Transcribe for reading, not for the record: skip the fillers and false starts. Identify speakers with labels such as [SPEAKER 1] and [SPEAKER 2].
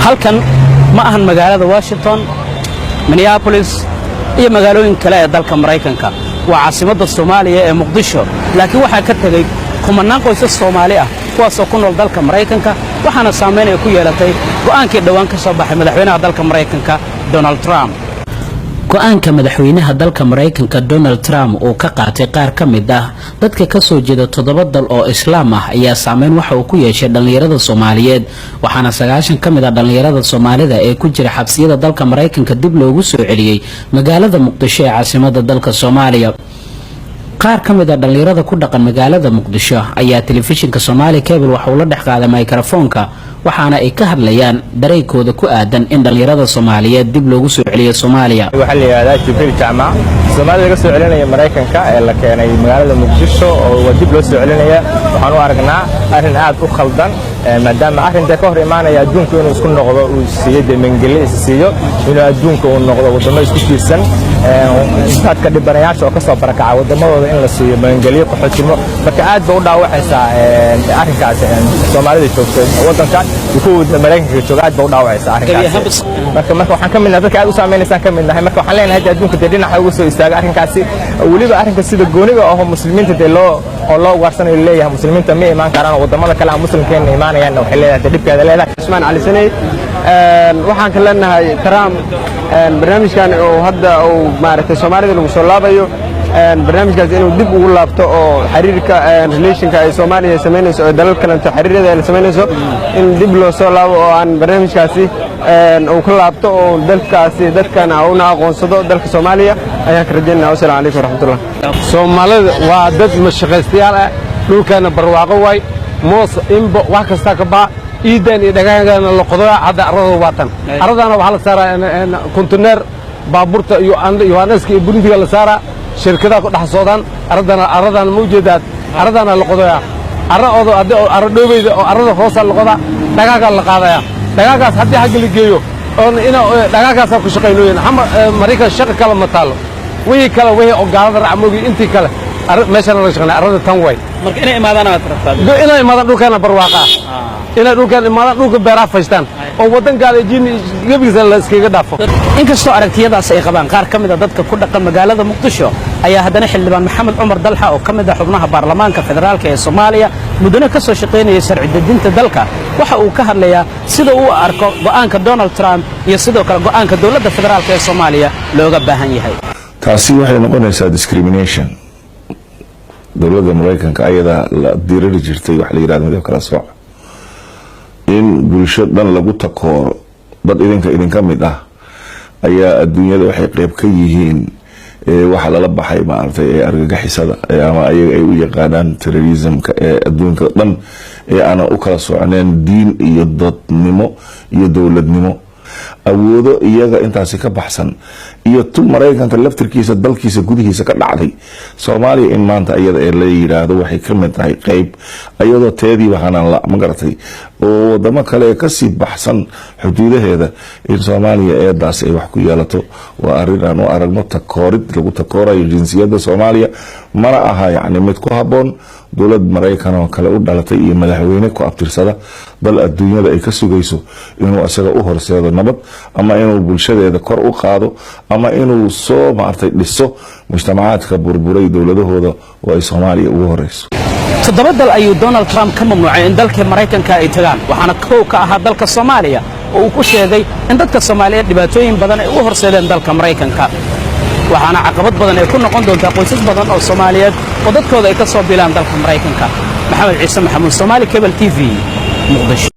[SPEAKER 1] Halkan ma ahan magaalada Washington, Minneapolis iyo magaalooyin kale ee dalka Maraykanka. Waa caasimadda Soomaaliya ee Muqdisho, laakiin waxaa ka tegey kumannaan qoysas Soomaali ah, kuwaasoo ku nool dalka Maraykanka, waxaana saamayn ay ku yeelatay go'aankii dhowaan ka soo baxay madaxweynaha dalka Maraykanka, Donald Trump. Go'aanka madaxweynaha dalka Maraykanka, Donald Trump, uu ka qaatay qaar ka mid ah dadka ka soo jeeda toddoba dal oo Islaam ah ayaa saameyn waxa uu ku yeeshay dhallinyarada Soomaaliyeed, waxaana 90 ka mid ah dhallinyarada Soomaalida ee ku jira xabsiyada dalka Maraykanka dib loogu soo celiyey magaalada Muqdisho ee caasimada dalka Soomaaliya. Qaar ka mid ah dhallinyarada ku dhaqan magaalada Muqdisho ayaa telefishinka Somaali Cable waxa uu la dhex qaaday mikrofoonka, waxaana ay ka hadlayaan dareenkooda ku aadan in dhallinyarada Soomaaliyeed dib loogu soo celiyo Soomaaliya.
[SPEAKER 2] Waxaa la yidhahdaa Jibriil Jaamac. Soomaalida laga soo celinaya Maraykanka ee la keenay magaalada Muqdisho oo waa dib loo soo celinaya, waxaan u aragnaa arrin aad u khaldan, maadaama arrin dee ka hor imaanaya adduunku inuu isku noqdo, uu siiyo dee mangeli is siiyo, inuu adduunka uu noqdo waddamo isku tiirsan. Dadka dhibanayaasha oo ka soo barakaca waddamadooda in la siiyo magangelyo qaxootinimo, marka aad ba u dhaawacaysaa arrinkaas Soomaalida joogto waddanka iyo kuwa Maraykanka jooga, aad ba u dhaawacaysaa arrinkaas. Marka waxaan ka midnahay dadka aad u saameynaysaan ka mid nahay. Marka waxaan leenahay hadda adduunka dee dhinaca uga soo istaaga arrinkaasi, weliba arrinka sida gooniga aho muslimiinta dee loo oo loo ugaarsanayo, leeyahay muslimiinta ma imaan karaan oo waddamada kale aan muslimkeenna imaanayaan, waxay leedahay dee dhibkeeda leedahay.
[SPEAKER 3] Cusmaan Cali Saney. Waxaan ka leenahay Trump barnaamijkan oo hadda uu maaragtay Soomaalida lagu soo laabayo, barnaamijkaas inuu dib ugu laabto oo xiriirka relationka ay Soomaaliya samaynayso oo dalal kalento xiriirada ay samaynayso in dib loo soo laabo oo aan barnaamijkaasi uu ka laabto oo dalkaasi dadkana una aqoonsado dalka Soomaaliya ayaan ka rajaynaya. Wasalaamu calaykum waraxmatullah.
[SPEAKER 4] Soomaalida waa dad mashaqaystayaal ah. Dhulkaana barwaaqo waay, moos, imbo, wax kastaa ka baxa. Iidan iyo dhagaxana la qodoya. Hadda arradooda waa tan. Arradana waxaa la saaraa kontineer, baabuurta iyo Yohaneska iyo Burundiga la saaraa, shirkadaha ku dhex soodaan. Arradana, arradana ma ujeedaad, arradana la qodoya. Arra oodo haddii oo arra dhoobeyda oo arrada hoosaa la qodaa, dhagaagaa la qaadaya. Dhagaagaas haddii xagga la geeyo oon ina dhagaagaasaa ku shaqaynooyin xama Maraykan, shaqa kale ma taalo. Wixii kale, wixii oo gaalada racmoogi, intii kale meeshana laga shaqaynaya, arrada tan way.
[SPEAKER 1] Marka inay imaadaan aad rabtaa?
[SPEAKER 4] Inay imaadaan dhulkaana barwaaqa ah, inay dhulkaan imaadaan, dhulka beeraha faystaan oo waddan gaala jini gebigiisa la iskaga dhaafo.
[SPEAKER 1] Inkastoo aragtiyadaas ay qabaan qaar ka mid ah dadka ku dhaqan magaalada Muqdisho, ayaa haddana xildhibaan Maxamed Cumar Dalxa, oo ka mid ah xubnaha baarlamaanka federaalka ee Soomaaliya, muddana ka soo shaqaynaya sharci dejinta dalka, waxa uu ka hadlayaa sida uu arko go'aanka Donald Trump iyo sidoo kale go'aanka dowladda federaalka ee Soomaaliya looga baahan yahay.
[SPEAKER 5] Taasi waxay noqonaysaa discrimination. Dowladda Maraykanka ayadaa la diriri jirtay waxa la yidhahdo midab kala sooc, in bulsho dhan lagu takooro. Dad idinka idinka mid ah ayaa adduunyada waxay qeyb ka yihiin waxa lala baxay maaragtay ee argagixisada ama ayaga ay u yaqaanaan terrorismka ee adduunka dhan ee aanan u kala socneen diin iyo dadnimo iyo dowladnimo. Awoodo iyaga intaasi ka baxsan iyo tu Maraykanka laftirkiisa dalkiisa gudihiisa ka dhacday Soomaaliya, in maanta iyada ee la yidhaahdo waxay ka mid tahay qeyb, iyadoo teediiba hanaan la ma garatay oo wadamo kale ee kasii baxsan xuduudaheeda, in Soomaaliya eedaas ay wax ku yeelato waa arrin aan u aragno takoorid lagu takoorayo jinsiyadda Soomaaliya. Mana aha yacni mid ku habboon dowlad Maraykan oo kale u dhalatay iyo madaxweyne ku abtirsada dal adduunyada ay ka sugayso inuu isaga u horseedo nabad, ama inuu bulshadeeda kor u qaado, ama inuu soo maartay dhiso mujtamacaadka burburay dowladahooda oo ay Soomaaliya ugu horeyso.
[SPEAKER 1] Toddoba dal ayuu Donald Trump ka mamnuucay in dalka Maraykanka ay tagaan, waxaana kow ka ahaa dalka Soomaaliya, oo uu ku sheegay in dadka Soomaaliyeed dhibaatooyin badan ay u horseedeen dalka Maraykanka. Waxaana caqabad badan ay ku noqon doontaa qoysas badan oo Soomaaliyeed oo dadkooda ay ka soo bilaan dalka Maraykanka. Maxamed Ciise Maxamuud, Somaali Cable TV, Muqdisho.